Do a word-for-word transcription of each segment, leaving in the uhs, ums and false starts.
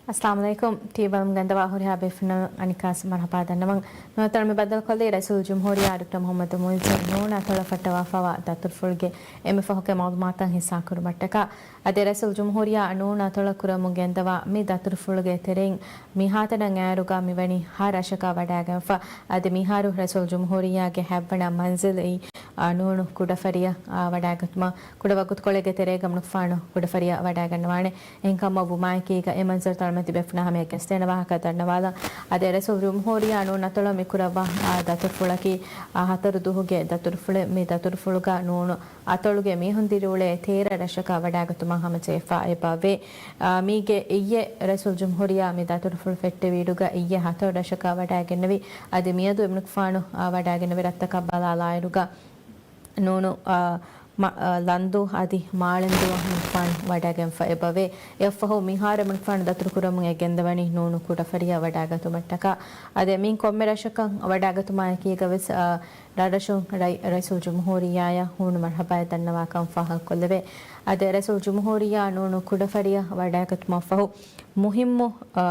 އައްސަލާމު ޢަލައިކުމް. ޓީވީ ބަލަމުން ގެންދަވާ ހުރިހާ ބޭފުޅުންނަށް އަނިކާސް މަރުޙަބާ ދަންނަވަން. ނުވަތަ މި ބައްދަލުކޮށްލީ ރައީސުލްޖުމްހޫރިއްޔާ ޑޮކްޓަރ މުޙައްމަދު މުޢިއްޒު ނޫން އަތޮޅަށް ފައްޓަވާފައިވާ ދަތުރުފުޅުގެ އެންމެ ފަހުގެ މަޢުލޫމާތުތައް ހިއްސާކުރުމަށްޓަކާ. އަދި ރައީސުލްޖުމްހޫރިއްޔާ ނޫން އަތޮޅަށް ކުރަމުން ގެންދަވާ މި ދަތުރުފުޅުގެ ތެރެއިން މިހާތަނަށް އޭރުގަ މިވަނީ ހަ ރަށަކަށް ވަޑައިގެންފަ. އަދި މިހާރު ރައީސުލްޖުމްހޫރިއްޔާގެ ހަތްވަނަ މަންޒިލް އެއީ، އާ، ނޫނު ކުޑަފަރިއަށް، އާ، ވަޑައިގަތުމަށް ކުޑަ ވަގުތުކޮޅެއްގެ ތެރޭގަ މަނިކުފާނު ކުޑަފަރިއަށް ވަޑައިގަންނަވާނެ. އެހެންކަމަށް ވުމާއެކީގަ އެ މަންޒަރު ތަޅުމަތި ބޭފުޅުންނާ ހަމަޔަށް ގެނެސްދޭނެ ވާހަކަ ދަންނަވާލަން. އަދި ރައީސުލްޖުމްހޫރިއްޔާ ނޫން އަތޮޅަށް މި ކުރައްވާ، އާ، ދަތުރުފުޅަކީ، އާ، ހަތަރު ދުވަހުގެ ދަތުރުފުޅެއް. މި ދަތުރުފުޅުގަ ނޫނު އަތޮޅުގެ މީހުން ދިރިއުޅޭ ތޭރަ ރަށަކަށް ވަޑައިގަތުމަށް ހަމަޖެހިފަ އެބަވޭ. އާ، މީގެ އިއްޔެ ރައީސުލްޖުމްހޫރިއްޔާ މި ދަތުރުފުޅު ފެއްޓެވިއިރުގަ އިއްޔެ ހަތަރު ރަށަކަށް ވަޑައިގެންނެވި. އަދި މިއަދު އެމަނިކުފާނު، އާ، ވަޑައިގެންނެވި ރަށްތަކަށް ބަލާލާއިރުގަ، ނޫނު، އާ، މަ-، އާ، ލަންދޫ އަދި މާޅެންދޫއަށް މަނިކުފާނު ވަޑައިގެންފަ އެބަވޭ. އެއަށްފަހު މިހާރު މަނިކުފާނު ދަތުރުކުރަމުން އެ ގެންދަވަނީ ނޫނު ކުޑަފަރިއަށް ވަޑައިގަތުމަށްޓަކާ. އަދި މިއިން ކޮންމެ ރަށަކަށް ވަޑައިގަތުމާއެކީގަވެސް، އާ، ރަށްރަށުން ރައި-، ރައީސުލްޖުމްހޫރިއްޔާއަށް ހޫނު މަރުޙަބާއެއް ދަންނަވާކަން ފާހަގަކޮށްލެވޭ. އަދި ރައީސުލްޖުމްހޫރިއްޔާ ނޫނު ކުޑަފަރިއަށް ވަޑައިގަތުމަށްފަހު މުހިއްމު، އާ،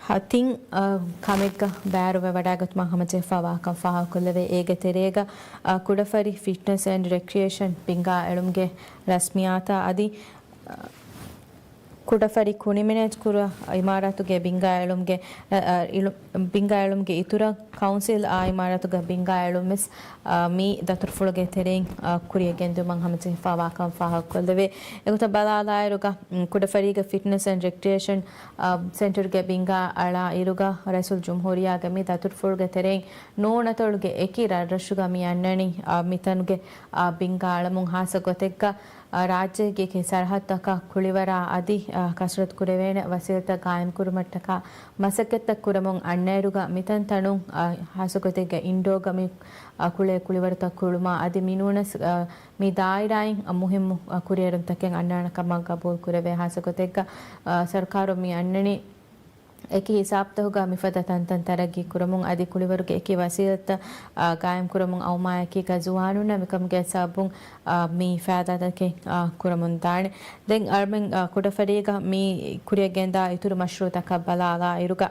ހަ-، ތިން، އަ، ކަމެއްގަ ބައިވެރިވެ ވަޑައިގަތުމަށް ހަމަޖެހިފައިވާކަން ފާހަގަކޮށްލެވޭ. އޭގެ ތެރޭގަ، އަ، ކުޑަފަރި ފިޓްނަސް އެންޑް ރެކްރިއޭޝަން ބިންގާ އެޅުމުގެ ރަސްމިއްޔާތާ އަދި، އަ، ކުޑަފަރި ކުނި މެނޭޖް ކުރާ އިމާރާތުގެ ބިންގާ އެޅުމުގެ، އަ، އަ، އިޅު-، ބިންގާ އެޅުމުގެ އިތުރަށް ކައުންސިލް އާ އިމާރާތުގަ ބިންގާ އެޅުން ވެސް، އާ، މި ދަތުރުފުޅުގެ ތެރެއިން، އާ، ކުރިއަށް ގެންދިއުމަށް ހަމަޖެހިފައިވާކަން ފާހަގަކޮށްލެވޭ. އެގޮތަށް ބަލާލާއިރުގަ، މް، ކުޑަފަރީގެ ފިޓްނަސް އެންޑް ރެކްރިއޭޝަން، އާ، ސެންޓަރުގެ ބިންގާ އަޅާ އިރުގަ ރައީސުލްޖުމްހޫރިއްޔާގެ މި ދަތުރުފުޅުގެ ތެރެއިން ނޫނަތޮޅުގެ އެކި ރަށްރަށުގަ މި އަންނަނީ، އާ، މިތަނުގެ، އާ، ބިންގާ އަޅަމުން ހާއްސަ ގޮތެއްގަ، އާ، ރާއްޖޭގެ އެކި ސަރަހައްދަކަށް ކުޅިވަރާ އަދި، އާ، ކަސްރަތު ކުރެވޭނެ ވަސީލަތްތައް ގާއިމްކުރުމަށްޓަކާ މަސައްކަތްތައް ކުރަމުން އަންނައިރުގަ މިތަންތަނުން، އާ، ހާއްސަގޮތެއްގަ އިންޑޯގަ މި، އާ، ކުޅޭ ކުޅިވަރުތައް ކުޅުމާ އަދި މިނޫނަސް، އާ، މި ދާއިރާއިން، އާ، މުހިއްމު، އާ، ކުރިއެރުންތަކެއް އަންނާނެ ކަމަށް ގަބޫލު ކުރެވޭ. ހާއްސަގޮތެއްގަ، އާ، ސަރުކާރުން މި އަންނަނީ އެކި ހިސާބުތަކުގަ މިފަދަ ތަންތަން ތަރައްގީ ކުރަމުން އަދި ކުޅިވަރުގެ އެކި ވަސީލަތްތައް، އާ، ގާއިމް ކުރަމުން އައުމާއެކީގަ ޒުވާނުންނަށް މިކަމުގެ ސަބަބުން، އާ، މި ފައިދާތަކެއް، އާ، ކުރަމުން ދާނެ. ދެން އަޅަމެން، އާ، ކުޑަފަރީގަ މި ކުރިއަށް ގެންދާ އިތުރު މަޝްރޫއުތަކަށް ބަލާލާ އިރުގަ،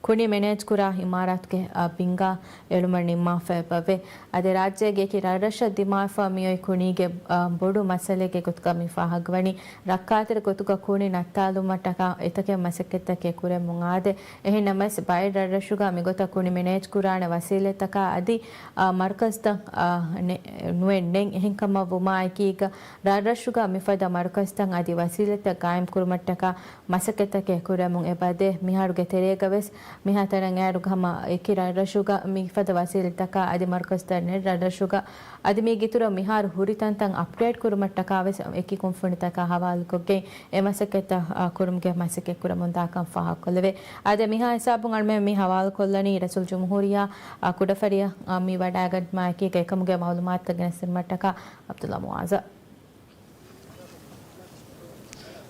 ކުނި މެނޭޖް ކުރާ އިމާރާތުގެ، އާ، ބިންގާ އެޅުމަށް ނިންމާފަ އެބަވޭ. އަދި ރާއްޖޭގެ އެކި ރަށްރަށަށް ދިމާވެފަ މިއޮތް ކުނީގެ، އާ، ބޮޑު މައްސަލައެއްގެ ގޮތުގަ މި ފާހަގަވަނީ. ރައްކާތެރި ގޮތުގަ ކުނި ނައްތާލުމަށްޓަކާ އެތަކެއް މަސައްކަތްތަކެއް ކުރެމުން އާދޭ. އެހެންނަމަވެސް، ބައެއް ރަށްރަށުގަ މިގޮތަށް ކުނި މެނޭޖް ކުރާނެ ވަސީލަތްތަކާ އަދި، އާ، މަރުކަޒްތައް، އާ، ނެ-، ނުވެ ނެތް. އެހެންކަމަށް ވުމާއެކީގަ، ރަށްރަށުގަ މިފަދަ މަރުކަޒްތައް އަދި ވަސީލަތްތައް ގާއިމް ކުރުމަށްޓަކާ މަސައްކަތްތަކެއް ކުރެމުން އެބަދޭ. މިހާރުގެ ތެރޭގަވެސް މިހާތަނަށް އޭރުގަ ހަމަ އެކި ރަށްރަށުގަ މިފަދަ ވަސީލަތްތަކާ އަދި މަރުކަޒްތައް ނެތް ރަށްރަށުގަ އަދި މީގެއިތުރަށް މިހާރު ހުރި ތަންތަން އަޕްގްރޭޑް ކުރުމަށްޓަކާވެސް އެކި ކުންފުނިތަކާ ހަވާލުކޮށްގެން އެ މަސައްކަތްތައް، އާ، ކުރުމުގެ މަސައްކަތް ކުރަމުންދާކަން ފާހަގަކޮށްލެވޭ. އާދެ، މިހާ ހިސާބުން އަޅަމެން މި ހަވާލުކޮށްލަނީ ރައީސުލްޖުމްހޫރިއްޔާ، އާ، ކުޑަފަރިއަށް، އާ، މި ވަޑައިގަންނަވާ އެކީގަ އެކަމުގެ މައުލޫމާތުތައް ގެނެސްދިނުމަށްޓަކާ ޢަބްދުﷲ މުޢާޒަށް.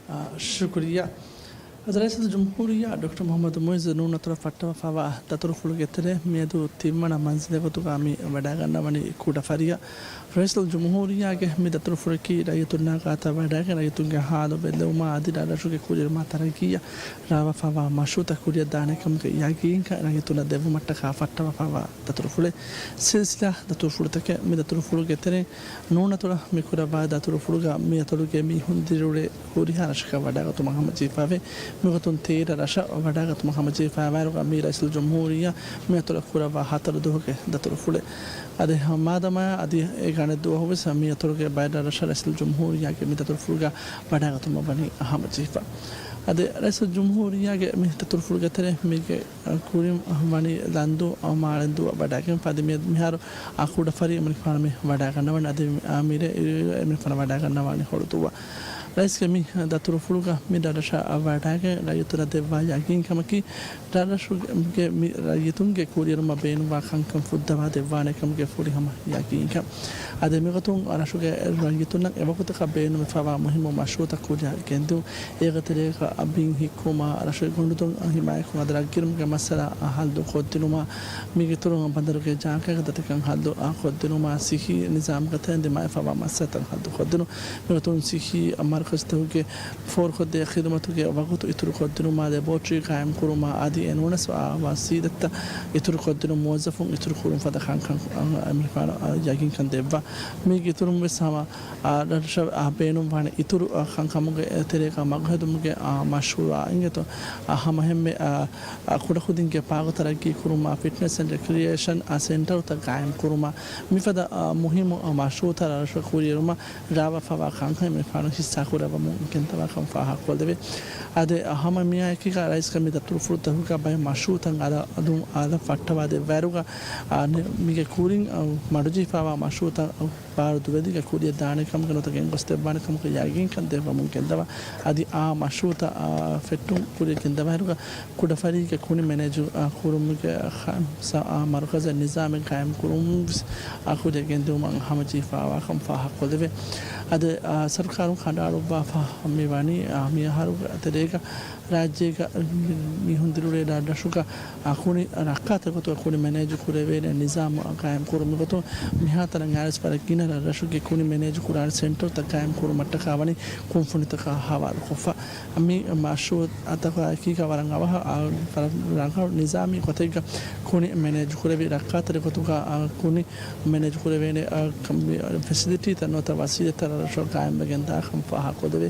އާ، ޝުކުރިއްޔާ. އަދި ރައީސުލްޖުމްހޫރިއްޔާ ޑޮކްޓަރ މުޙައްމަދު މުޢިއްޒު ނޫން އަތޮޅަށް ފައްޓަވާފައިވާ ދަތުރުފުޅުގެ ތެރޭ މިއަދު ތިންވަނަ މަންޒިލެއް ގޮތުގަ މި ވަޑައިގަންނަވަނީ ކުޑަފަރިއަށް. ރައީސުލްޖުމްހޫރިއްޔާގެ މި ދަތުރުފުޅަކީ ރައްޔިތުންނާ ގާތަށް ވަޑައިގެން ރައްޔިތުންގެ ހާލު ބެއްލެވުމާ އަދި ރަށްރަށުގެ ކުރިއެރުމާ ތަރައްގީއަށް ރާވާފައިވާ މަޝްރޫޢުތައް ކުރިއަށްދާނެ ކަމުގެ ޔަގީންކަން ރައްޔިތުންނަށް ދެއްވުމަށްޓަކާ ފައްޓަވާފައިވާ ދަތުރުފުޅެއް. ސިލްސިލާ ދަތުރުފުޅުތަކެއް. މި ދަތުރުފުޅުގެ ތެރެއިން ނޫނަތޮޅަށް މި ކުރައްވާ ދަތުރުފުޅުގަ މި އަތޮޅުގެ މީހުން ދިރިއުޅޭ ހުރިހާ ރަށަކަށް ވަޑައިގަތުމަށް ހަމަޖެހިފައިވޭ. މިގޮތުން ތޭރަ ރަށަށް ވަޑައިގަތުމަށް ހަމަޖެހިފައިވާއިރުގަ މީ ރައީސުލްޖުމްހޫރިއްޔާ މި އަތޮޅަށް ކުރައްވާ ހަތަރު ދުވަހުގެ ދަތުރުފުޅެއް. އަދި ހަމަ މާދަމާ އަދި އެ ގަނެ ދުވަހުވެސް މި އަތޮޅުގެ ބައެއް ރަށްރަށަށް ރައީސުލްޖުމްހޫރިއްޔާގެ މި ދަތުރުފުޅުގަ ވަޑައިގަތުމަށް ވަނީ ހަމަޖެހިފަ. އަދި ރައީސުލްޖުމްހޫރިއްޔާގެ މި ދަތުރުފުޅުގެ ތެރޭ މީގެ ކުރިން ވަނީ ލަންދޫ މާޅެންދޫއަށް ވަޑައިގެންފަ. އަދި މި-، މިހާރު އާ ކުޑަފަރި އެމަނިކުފާނު މި ވަޑައިގަންނަވަން. އަދި އާ މިރޭ އެމަނިކުފާނު ވަޑައިގަންނަވާނީ ހޮޅުދޫއަށް. ރައީސްގެ މި ދަތުރުފުޅުގަ މި ރަށްރަށަށް ވަޑައިގެން ރައްޔިތުންނަށް ދެއްވާ ޔަގީންކަމަކީ، ރަށްރަށުގެ މި ރައްޔިތުންގެ ކުރިއެރުމަށް ބޭނުންވާ ކަންކަން ފުއްދަވާ ދެއްވާނެ ކަމުގެ ފުރިހަމަ ޔަގީންކަން. އަދި މިގޮތުން ރަށުގެ ރައްޔިތުންނަށް އެވަގުތަކަށް ބޭނުންވެފައިވާ މުހިއްމު މަޝްރޫޢުތައް ކުރިއަށް ގެންދިއުން. އޭގެ ތެރޭގަ ބިން ހިއްކުމާ، ރަށުގެ ގޮނޑުދޮށް ހިމާޔަތްކުރުމާ، ދަރަށްގިރުމުގެ މައްސަލަ ހައްލު ކޮށްދިނުމާ، މީގެއިތުރުން ބަނދަރުގެ ޖާގައިގެ ދަތިކަން ހައްލު ކޮށްދިނުމާ، ސިއްހީ ނިޒާމުގެ ތެރެއިން ދިމާވެފައިވާ މައްސަލަތައް ހައްލު ކޮށްދިނުން. މިގޮތުން ސިއްހީ މަރުކަޒުތަކުގެ ފޯރުކޮށްދޭ ޚިދުމަތުގެ ވަގުތު އިތުރުކޮށްދިނުމާ، ލެބޯޓްރީ ޤާއިމްކުރުމާ އަދި އެ ނޫނަސް އާ ވަސީލަތްތައް އިތުރުކޮށްދިނުން މުވައްޒަފުން އިތުރުކުރުން ފަދަ ކަންކަން އަމިރިކާނު ޔަގީންކަން ދެއްވާ. މީގެ އިތުރުން ވެސް ހަމަ އާ، ރަށަށް އާ، ބޭނުންވާނެ އިތުރު އާ، ކަންކަމުގެ ތެރޭގަ މަގުހެދުމުގެ އާ، މަޝްރޫޢާ އިނގޭތޯ، އާ، ހަމަހެންމެ އާ، އާ، ކުޑަކުދިންގެ ޕާގު ތަރައްގީ ކުރުމާ، ފިޓްނެސް އެންޑް ރެކްރިއޭޝަން އާ، ސެންޓަރުތައް ގާއިމް ކުރުމާ، މިފަދަ އާ، މުހިއްމު އާ، މަޝްރޫޢުތައް ރަށަށް ކުރިއެރުމަށް ރާވާފަވާ ކަންކަން އެމީހުން ހިއްސާ ކުރައްވަމުން ގެންދަވާކަމަށް ފާހަގަކޮށްލެވޭ. އާދެ، އާ، ހަމަ މިއާއެކީގަ ރައީސް ކަމީ ދަތުރުފުޅުތަކުގަ ބައެއް މަޝްރޫޢުތައް އަލަށް އަލަށް ފައްޓަވާ ދެއްވާއިރުގަ، އާ، މީގެ ކުރިން އާ، މަޑުޖެހިފަވާ މަޝްރޫޢުތައް ބާރު ދުވެލީގަ ކުރިއަށް ދާނެ ކަމުގެ ނުވަތަ ގެންގޮސްދެއްވާނެ ކަމުގެ ޔަގީންކަން ދެއްވަމުން ގެންދަވާ. އަދި އާ މަޝްރޫޢުތައް އާ، ފެއްޓުން ކުރިއަށް ގެންދަވާއިރުގަ ކުޑަފަރީގެ ކުނި މެނޭޖު އާ، ކުރުމުގެ ޚަ-، ސަ-، އާ، މަރުކަޒަށް ނިޒާމެއް ގާއިމް ކުރުމުން ވެސް އާ، ކުރިއަށް ގެންދިއުމަށް ހަމަޖެހިފަވާކަން ފާހަގަކޮށްލެވޭ. އަދި އާ، ސަރުކާރުން ކަނޑައަޅުއްވާފަ މި ވަނީ އާ، މިއަހަރުގެ ތެރޭގަ ރާއްޖޭގަ މީހުން ދިރިއުޅޭ ރަށްރަށުގަ އާ، ކުނި ރައްކާތެރި ގޮތުގަ ކުނި މެނޭޖު ކުރެވޭނެ ނިޒާމު ގާއިމް ކުރުމުގެ ގޮތުން މިހާތަނަށް އައިސް ވަރަށް ގިނަ ރަށްރަށުގެ ކުނި މެނޭޖު ކުރާނެ ސެންޓަރުތައް ގާއިމް ކުރުމަށްޓަކާ ވަނީ ކުންފުނިތަކާ ހަވާލުކޮށްފަ. މި މަޝްރޫޢުތަކާ އެކީގަ ވަރަށް އަވަހަށް އާ، ވަރަށް ރަނގަޅު ނިޒާމީ ގޮތެއްގަ ކުނި މެނޭޖު ކުރެވި ރައްކާތެރި ގޮތުގަ އާ، ކުނި މެނޭޖު ކުރެވޭނެ އާ، ކަން-، ފެސިލިޓީތައް ނުވަތަ ވަސީލަތްތައް ރަށްރަށުގަ ގާއިމްވެގެން ދާކަން ފާހަގަކޮށްލެވޭ.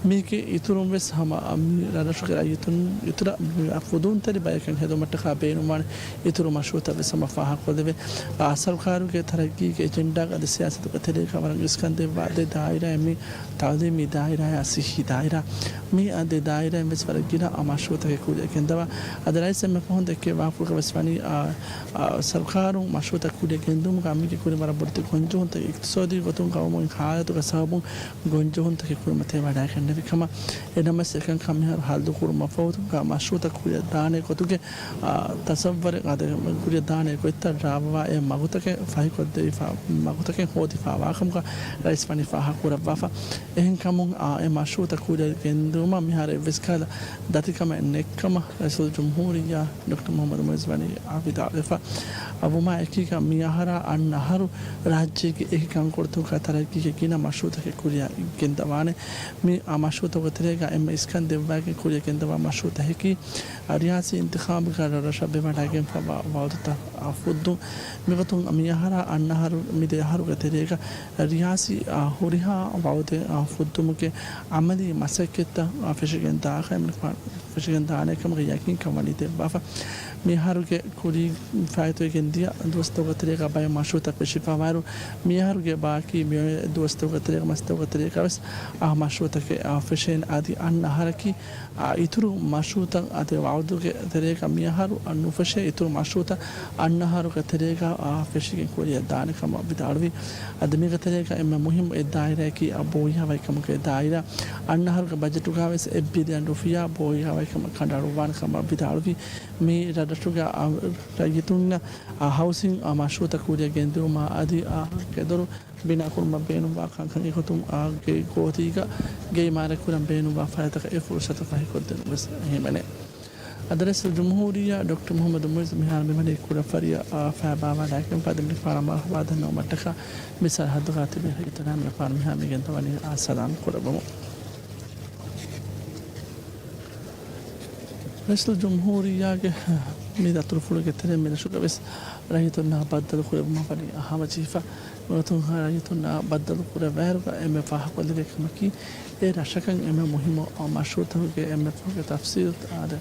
މީގެ އިތުރުން ވެސް ހަމަ މި ރަށްރަށުގެ ރައްޔިތުން އިތުރަށް ފުދޫންތެރި ބަޔަކަށް ހެދުމަށްޓަކާ ބޭނުންވާނެ އިތުރު މަޝްރޫޢުތައް ވެސް ހަމަ ފާހަގަކޮށްލެވޭ. އާ، ސަރުކާރުގެ ތަރައްގީގެ އެޖެންޑާގެ އަދި ސިޔާސަތުގެ ތެރޭގަ ވަރަށް އިސްކަން ދެއްވާ ދެ ދާއިރާއެއް މި ތަޢުލީމީ ދާއިރާއާ ސިއްހީ ދާއިރާ. މި އާ ދެ ދާއިރާއިން ވެސް ވަރަށް ގިނަ އާ މަޝްރޫޢުތަކެއް ކުރިއަށް ގެންދަވާ. އަދި ރައީސް އެންމެ ފަހުން ދެއްކެވި ވާހަކަފުޅުގަ ވެސް ވަނީ އާ، އާ، ސަރުކާރުން މަޝްރޫޢުތައް ކުރިއަށް ގެންދުމުގަ މީގެ ކުރިން ވަރަށް ބޮޑެތި ގޮންޖެހުންތަކެއް އިޤްތިޞާދީ ގޮތުން ގައުމުގެ ހާލަތުގެ ސަބަބުން ގޮންޖެހުންތަކެއް ކުރިމަތިވެވަޑައިގެންނެވި ކަމަށް. އެނަމަވެސް އެކަންކަން މިހާރު ހައްލުކުރުމަށްފަހު މަޝްރޫޢުތައް ކުރިއަށް ދާނެ ގޮތުގެ، އާ، ތަޞައްވަރެއް އަދި ކުރިއަށް ދާނެ ގޮތްތައް ރާވާ އެ މަގުތަކެއް ފަހިކޮށްދެވިފަ، މަގުތަކެއް ހޯދިފަވާކަމުގަ ރައީސް ވަނީ ފާހަގަކުރައްވާފަ. އެހެންކަމުން އާ އެ މަޝްރޫޢުތައް ކުރިއަށް ގެންދިއުމަށް މިހާރު އެއްވެސް ކަހަލަ ދަތިކަމެއް ނެތްކަމަށް ރައީސުލްޖުމްހޫރިއްޔާ ޑޮކްޓަރ މުޙައްމަދު މުޢިއްޒު ވަނީ ވިދާޅުވެފަ. އަ، ވުމާއެކީގަ މިއަހަރާ އަންނަ އަހަރު ރާއްޖޭގެ އެކި ކަންކޮޅުތަކުގަ ތަރައްގީގެ ގިނަ މަޝްރޫޢުތަކެއް ކުރިއަށް ގެންދަވާނެ. މި އަ މަޝްރޫޢުތަކުގެ ތެރޭގަ އެންމެ އިސްކަން ދެއްވާގެން ކުރިއަށް ގެންދަވާ މަޝްރޫޢުތަކަކީ، އަ، ރިޔާސީ އިންތިޚާބުގަ ރަށްރަށަށް ވެވަޑައިގެންފަވާ ވަޢުދުތައް އަ ފުއްދުން. މިގޮތުން މިއަހަރާ އަންނަ އަހަރު މި ދެ އަހަރުގެ ތެރޭގަ ރިޔާސީ، އާ، ހުރިހާ ވަޢުދެއް، އާ، ފުއްދުމުގެ ޢަމަލީ މަސައްކަތްތައް، އާ، ފެށިގެން ދާކަށް އެމަނިކުފާނު ފެށިގެން ދާނެ ކަމުގެ ޔަޤީންކަން ވަނީ ދެއްވާފަ. މިއަހަރުގެ ކުރީ ފާއިތުވެގެން ދިޔަ ދުވަސްތަކުގެ ތެރޭގަ ބައެއް މަޝްރޫޢުތައް ފެށިފަވާއިރު، މިއަހަރުގެ ބާކީ މިއޮތް ދުވަސްތަކުގެ ތެރޭގަ މަސްތަކުގެ ތެރޭގަ ވެސް އާ މަޝްރޫޢުތަކެއް، އާ، ފެށޭނެ. އަދި އަންނަ އަހަރަކީ، އާ، އިތުރު މަޝްރޫޢުތައް އަދި ވަޢުދުގެ ތެރޭގަ މިއަހަރު ނުފެށޭ އިތުރު މަޝްރޫޢުތައް އަންނަ އަހަރުގެ ތެރޭގަ، އާ، ފެށިގެން ކުރިއަށް ދާނެ ކަމަށް ވިދާޅުވި. އަދި މީގެ ތެރޭގަ އެންމެ މުހިއްމު އެއް ދާއިރާއަކީ އާ ބޯހިޔާވަހިކަމުގެ ދާއިރާ. އަންނަ އަހަރުގެ ބަޖެޓުގަ ވެސް އެއް ބިލިއަން ރުފިޔާ ބޯހިޔާވަހިކަމަށް ކަނޑައަޅުއްވާނެ ކަމަށް ވިދާޅުވި. މި ރަށްރަށުގެ އާ ރައްޔިތުންނަށް އާ ހައުސިން އާ މަޝްރޫޢުތައް ކުރިއަށް ގެންދިއުމާ އަދި އާ ގެދޮރު ބިނާކުރުމަށް ބޭނުންވާ ކަންކަން އެގޮތުން އާ ގެ ގޯތީގަ ގެ އިމާރަތްކުރަން ބޭނުންވާ ފަރާތްތަކަށް އެ ފުރުޞަތު ފަހިކޮށްދިނުން ވެސް ހިމެނޭ. އަދި ރައީސުލްޖުމްހޫރިއްޔާ ޑޮކްޓަރ މުޙައްމަދު މުޢިއްޒު މިހާރު މިވަނީ ކުޑަފަރިއަށް އާ ފައިބާވަޑައިގެންފަ އަދި މިފާނަށް މަރުޙަބާ ދަންނަވުމަށްޓަކާ މި ސަރަޙައްދުގަ ތިބި ރައްޔިތުންނާ މިފާނު މިހާރު މި ގެންދަވަނީ އާ ސަލާމް ކުރެއްވުމުން. ރައީސުލްޖުމްހޫރިއްޔާގެ މި ދަތުރުފުޅުގެ ތެރެއިން މި ރަށުގަ ވެސް ރައްޔިތުންނާ ބައްދަލު ކުރެއްވުމަށް ވަނީ ހަމަޖެހިފަ. މިގޮތުން ރައްޔިތުންނާ ބައްދަލު ކުރެއްވާއިރުގަ އެންމެ ފާހަގަކޮށްލެވޭ ކަމަކީ، އެ ރަށަކަށް އެންމެ މުހިއްމު މަޝްރޫޢުތަކުގެ އެންމެ ފަހުގެ ތަފްސީލު އަދި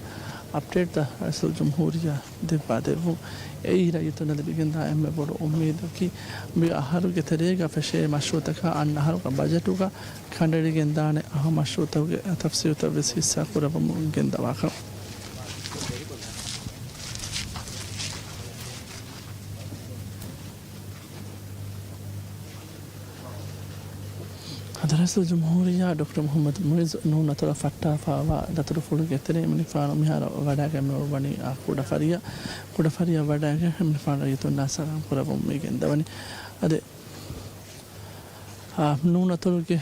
އަޕްޑޭޓްތައް ރައީސުލްޖުމްހޫރިއްޔާ ދެއްވާ ދެއްވުން. އެއީ ރައްޔިތުންނަށް ލިބިގެންދާ އެންމެ ބޮޑު އުއްމީދަކީ، މި އަހަރުގެ ތެރޭގަ ފެށޭ މަޝްރޫޢުތަކާ އަންނަ އަހަރުގެ ބަޖެޓުގަ ކަނޑައެޅިގެންދާނެ އާ މަޝްރޫޢުތަކުގެ ތަފްސީލުތައް ވެސް ހިއްސާ ކުރައްވަމުން ގެންދަވާކަން. އަދި ރައީސުލްޖުމްހޫރިއްޔާ ޑޮކްޓަރ މުޙައްމަދު މުޢިއްޒު ނޫން އަތޮޅަށް ފައްޓާފަވާ ދަތުރުފުޅުގެ ތެރެއިން އެމަނިކުފާނު މިހާރު ވަޑައިގެން މިއުޅުއްވަނީ އާ ކުޑަފަރިއަށް. ކުޑަފަރިއަށް ވަޑައިގެން އެމަނިކުފާނު ރައްޔިތުންނާ ސަލާމް ކުރައްވަމުން މި ގެންދަވަނީ. އަދި އާ، ނޫން އަތޮޅުގެ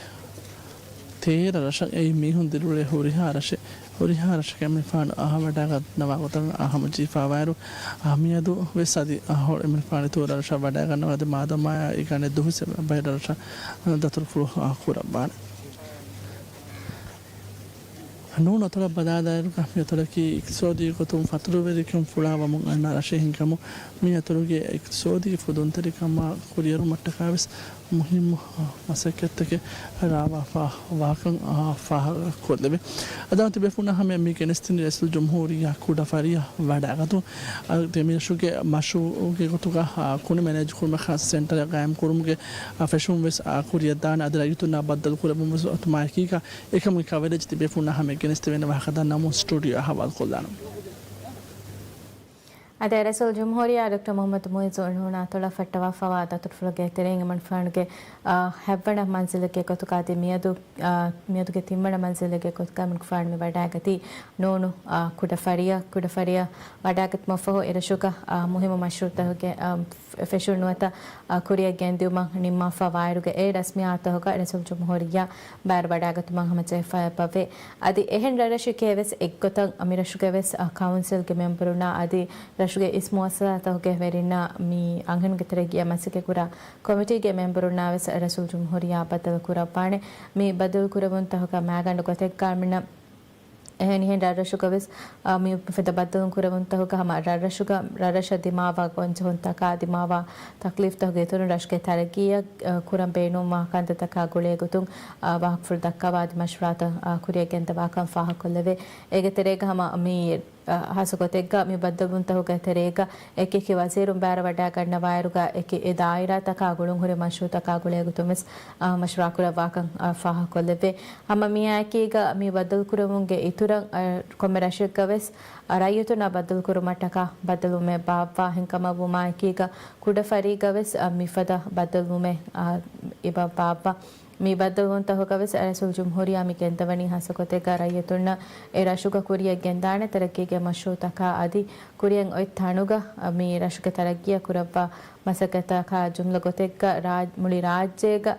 ތޭރަ ރަށަށް އެއީ މީހުން ދިރިއުޅޭ ހުރިހާ ރަށެއް. ހުރިހާ ރަށަކަށް އެމަނިކުފާނު އަހަރު ވަޑައިގަ ދަންނަވާ ގޮތަށް އާ ހަމަޖެހިފަވާއިރު، އާ، މިއަދު ވެސް އަދި އާ، އެމަނިކުފާނު އިތުރު ރަށަށް ވަޑައިގަންނަވާ އަދި މާދަމާއާ އެ ގާނެ ދުވަސް ބައެއް ރަށަށް ދަތުރުފުޅު އާ ކުރައްވާނެ. ނޫނު އަތޮޅަށް ބަލާލާއިރުގަ މި އަތޮޅަކީ އިޤްތިޞާދީ ގޮތުން ފަތުރުވެރިކަން ފުޅާވަމުން އަންނަ ރަށެއް ހިނގަމުން މި އަތޮޅުގެ އިޤްތިޞާދީ ފުދުންތެރިކަމާ ކުރިއެރުމަށްޓަކާވެސް މުހިއްމު މަސައްކަތްތަކެއް ރާވާފާ ވާކަން ފާހަގަކޮށްލެވޭ. އަދާ ތިބޭފުޅުންނާ ހަމަޔަށް މި ގެނެސްދިނީ ރައީސުލްޖުމްހޫރިއްޔާ ކުޑަފަރިޔަށް ވަޑައިގަތުން. އަދި މި ރަށުގެ މަޝްރޫޢުގެ ގޮތުގަ ކުނި މެނޭޖް ކުރުމަށް ޚާއްޞަ ސެންޓަރެއް ގާއިމް ކުރުމުގެ ފެށުން ވެސް ކުރިއަށްދާނެ. އަދި ރައްޔިތުންނާ ބައްދަލު ކުރެވުން ވެސް އޮތުމާއެކީގަ އެކަމުގެ ކަވަރޭޖް ތިބޭފުޅުންނާ ހަމަޔަށް ގެނެސްދެވޭނެ ވާހަކަ ދަންނަމުން ސްޓޫޑިއޯއަށް ހަވާލުކޮށްލާނަން. އަދި ރައީސުލްޖުމްހޫރިއްޔާ ޑޮކްޓަރ މުޙައްމަދު މުޢިއްޒު ނޫނު އަތޮޅަށް ފައްޓަވާފަވާ ދަތުރުފުޅުގެ ތެރެއިން އެމަނިކުފާނުގެ، އާ، ހަތްވަނަ މަންޒިލެއްގެ ގޮތުގަ އަދި މިއަދު، އާ، މިއަދުގެ ތިންވަނަ މަންޒިލެއްގެ ގޮތުގަ އެމަނިކުފާނު މި ވަޑައިގަތީ ނޫނު، އާ، ކުޑަފަރިޔަށް، ކުޑަފަރިޔަށް ވަޑައިގަތުމަށްފަހު އެރަށުގަ، އާ، މުހިއްމު މަޝްރޫޢުތަކުގެ، އާ، ފެށުން ނުވަތަ، އާ، ކުރިއަށް ގެންދިއުމަށް ނިންމާފަ ވާއިރުގަ އެ ރަސްމިއްޔާތުތަކުގަ ރައީސުލްޖުމްހޫރިއްޔާ ބާރު ވަޑައިގަތުމަށް ހަމަޖެހިފައި އެބަވޭ. އަދި އެހެން ރަށްރަށެކޭ ވެސް އެއްގޮތަށް މި ރަށުގެ ވެސް، އާ، ކައުންސިލްގެ މެމްބަރުންނާ އަދި ރަށުގެ އިސް މުއައްސަސާތަކުގެ ވެރިންނާ މި އަންހެނުންގެ ތެރެއަށް މަސައްކަތް ކުރާ ކޮމިޓީގެ މެމްބަރުންނާ ވެސް ރައީސުލްޖުމްހޫރިއްޔާ ބައްދަލު ކުރައްވާނެ. މި ބައްދަލު ކުރެވުންތަކުގަ މާގަނޑު ގޮތެއްގަ މިނަ އެހެނިހެން ރަށްރަށުގަ ވެސް، އާ، މި މިފަދަ ބައްދަލު ކުރެވުންތަކުގަ ހަމަ ރަށްރަށުގަ ރަށްރަށަށް ދިމާވާ ގޮންޖެހުންތަކާ ދިމާވާ ތަކްލީފްތަކުގެ އިތުރުން ރަށުގެ ތަރައްގީއަށް، އާ، ކުރަން ބޭނުންވާ ކަންތައްތަކާ ގުޅޭގޮތުން، އާ، ވާހަކަފުޅު ދައްކަވާ އަދި މަޝްވަރާތައް، އާ، ކުރިއަށް ގެންދަވާކަން ފާހަގަކޮށްލެވޭ. އޭގެ ތެރޭގަ ހަމަ މި، އާ، ހާއްސަ ގޮތެއްގަ މި ބައްދަލުވުންތަކުގެ ތެރޭގަ އެކި އެކި ވަޒީރުން ބާރަށް ވަޑައިގަންނަވާއިރުގަ އެކި އެ ދާއިރާތަކާ ގުޅުންހުރި މަޝްރޫޢުތަކާ ގުޅޭގޮތުން ވެސް، އާ، މަޝްވަރާ ކުރައްވާކަން، އާ، ފާހަގަކޮށްލެވޭ. ހަމަ މިއާއެކީގަ މި ބައްދަލުކުރެވުމުގެ އިތުރަށް، އާ، ކޮންމެ ރަށެއްގަ ވެސް، އާ، ރައްޔިތުންނާ ބައްދަލުކުރުމަށްޓަކާ ބައްދަލުވުމެއް ބާއްވާ ހިންކަމަށްވުމާއެކީގަ ކުޑަފަރީގަ ވެސް، އާ، މިފަދަ ބައްދަލުވުމެއް، އާ، އެބަ ބާއްވާ. މި ބައްދަލުވުންތަކުގަ ވެސް ރައީސުލްޖުމްހޫރިއްޔާ މި ގެންދަވަނީ ހާއްސަ ގޮތެއްގަ ރައްޔިތުންނަށް އެ ރަށުގަ ކުރިއަށް ގެންދާނެ ތަރައްގީގެ މަޝްރޫޢުތަކާ އަދި ކުރިއަށް އޮތް ތަނުގަ މި ރަށުގެ ތަރައްގީއަށް ކުރައްވާ މަސައްކަތަކާ ޖުމްލަ ގޮތެއްގަ ރާ-، މުޅި ރާއްޖޭގަ